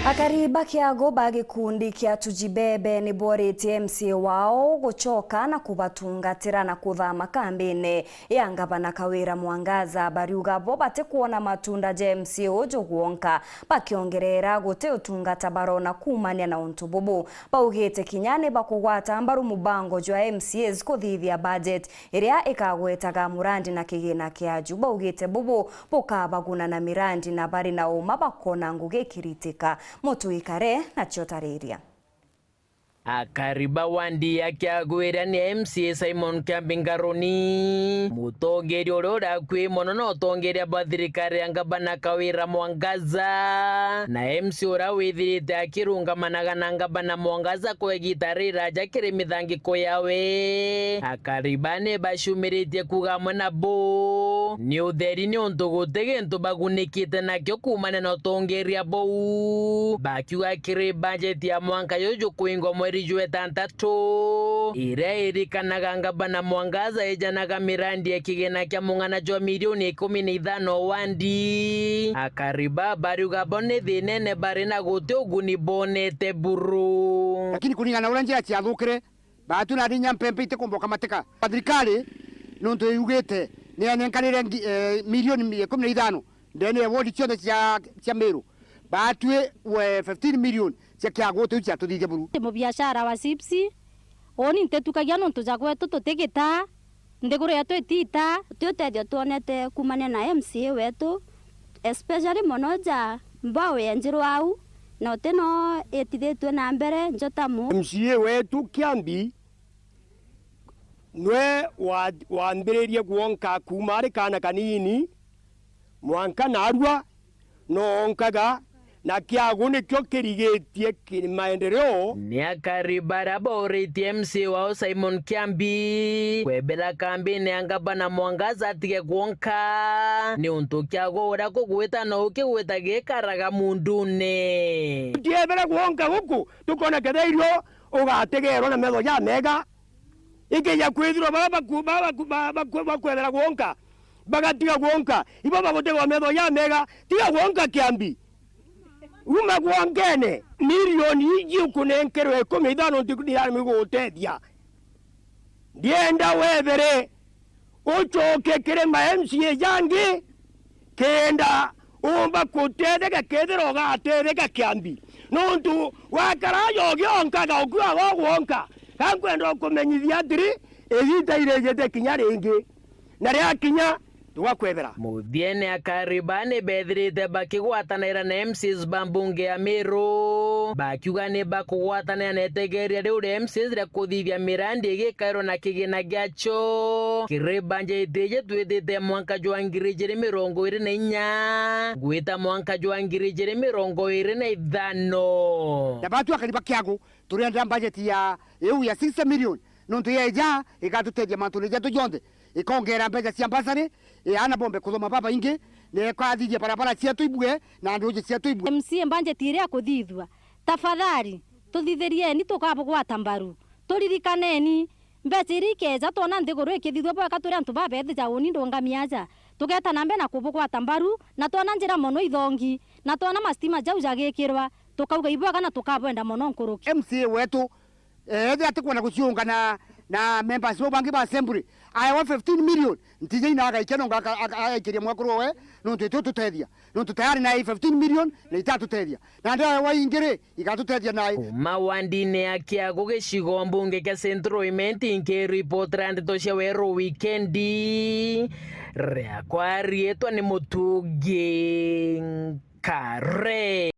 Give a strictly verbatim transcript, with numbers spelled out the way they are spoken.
Akari ba kiago ba gikundi kia Tujibebe ni boritie M C A wao gucoka na kubatungatira na kuthama kambine ya ngavana Kawira Mwangaza. Bariuga bo batikwona matunda ja M C A uju gwonka, bakiongerera guti utungata barona kuumania na untu bubu. Baugite kinya ni bakugwata mbaru mubango jwa M C As kuthithia budget iria ikagwetaga murandi na kigina kiaju. Baugite bubu bukabaguna na mirandi na bari na uma bakona ngugi ikiritika. Mutwikare nacio tariria. Akari ba wandi ya Kiagu iria ni M C A Simon Kiambi Ngaruni, mutongeria uria urakui mono na utongeria bwa thirikari ya ngavana Kawira Mwangaza, na M C A uria withirite akirungamanaga na ngavana Mwangaza kwa igita riraja kiri mithangiko yawe. Akari ba ni bacumiritie kuuga amwe nabo ni utheri, niuntu guti gintu bagunikite nakio kuumania na utongeria buu, bakiuga kiri bajeti ya mwanka juju jukuingwa mweri jwa itantatu, iria irikanaga ngavana Mwangaza ijanaga mirandi ya kigina kia mung'ana jwa milioni ikumi na ithano wandi. Akari ba bariuga bo ni thinene bari na guti uguni bonete buru. Lakini kuringana na uria njira ciathukire, baatu na rinya mpempe itikumboka matika. Thirikari nuntu yugite ni yanenkanire ngi-, eh, milioni mi-, ikumi na ithano ndene ya wodi cionthe cia, cia Meru. Baatwi we fifteen million cia kiagu tiu ciatuthithia buru. Ndi mubiashara wa chips, uuni ntitukagia nuntu ja gwetu tutigitaa, nthiguru yetu itiitaa. Ti utethio twonete kuumania na M C A wetu, especially mono ja mbao yenjirwe au, na uti no itithitue na mbere njotamu. M C A wetu Kiambi nwe wa-, wambiririe gwonka kuuma ari kaana kanini, mwanka naarua noonkaga, na kiagu nikio kirigitie ki-, maendeleo. Ni akari baria bauritie M C A wao Simon Kiambi kwebera kambini ya ngavana Mwangaza atige gwonka, niuntu kiagu uria kugwita no ukigwita gikaraga mundune. Utiebere gwonka guku, tukona kethairio ugatigerwa na metho jamega. Ikija kwithirwa baria baku-, ba-, baku-, ba-, baku-, bakwethera gwonka, bagatiga gwonka, ibo bagutigwa metho jamega, tiga gwonka Kiambi. Uma gwonkene, milioni iji ukunenkerwe ikumi na ithano nti-, ndiraremwe gugutethia. Ndienda webere ucoke kiri ma M C A jangi, kenda umba kutetheka, kethira ugatetheka Kiambi. Nuntu wakara aja ugionkaga, ukua gogwonka, ga nkwenda ukumenyithia atiri, igita irijite kinya ringi, na riakinya, tugakwebera. Muthiene akari ba ni bethirite bakigwatanira na M C As ba mbunge ya Meru, bakiuga ni bakugwatanira na itegeria riu ria M C As ria kuthithia mirandi igikairwa na kigina giacio. Kiri bajeti iji twithite mwanka jwa ngiri ijiri mirongo iri na inya gwita mwanka jwa ngiri ijiri mirongo iri na ithano. Na batu akari ba kiagu, turienda bajeti ya, iu ya sixty million, nontu yeja igatutethia mantune jetu jonthe, ikongera mbeca cia bursary, i ana bombe kuthoma babaingi, na ikathithia barabara cietu ibue, na nduji cietu ibue. M C A budget iria ikuthithua, tafadhali, tuthithirieni, tukabugwata mbaru. Turirikaneni, mbeca iria ikeja, twona nthiguru ikithithua bwega turi antu babethija uni ndungami aja. Tugeta na mbere na kubugwata mbaru, na twona njira mono ithongi, na twona mastima jau jagikirwa, tukauga ibwega na tukabwenda mono nkuruki. M C A wetu, eh, ethira atikwenda guciunga na, na members bau bangi ba assembly, aewa fifteen million, ntiji ina agaikia nonga aka-, aka-, agaikiria mwekuru we, nontu itio tutethia. Nontu tayari na fifteen million na itatutethia. Na ndaewa ingi ri, igatutethia nae. Kuma wandine ya Kiagu gicigo mbunge kia Central Imenti, nkiripotera ndeto cia Weru Wikendi, riakwa riitwa ni Mutungi Nkare.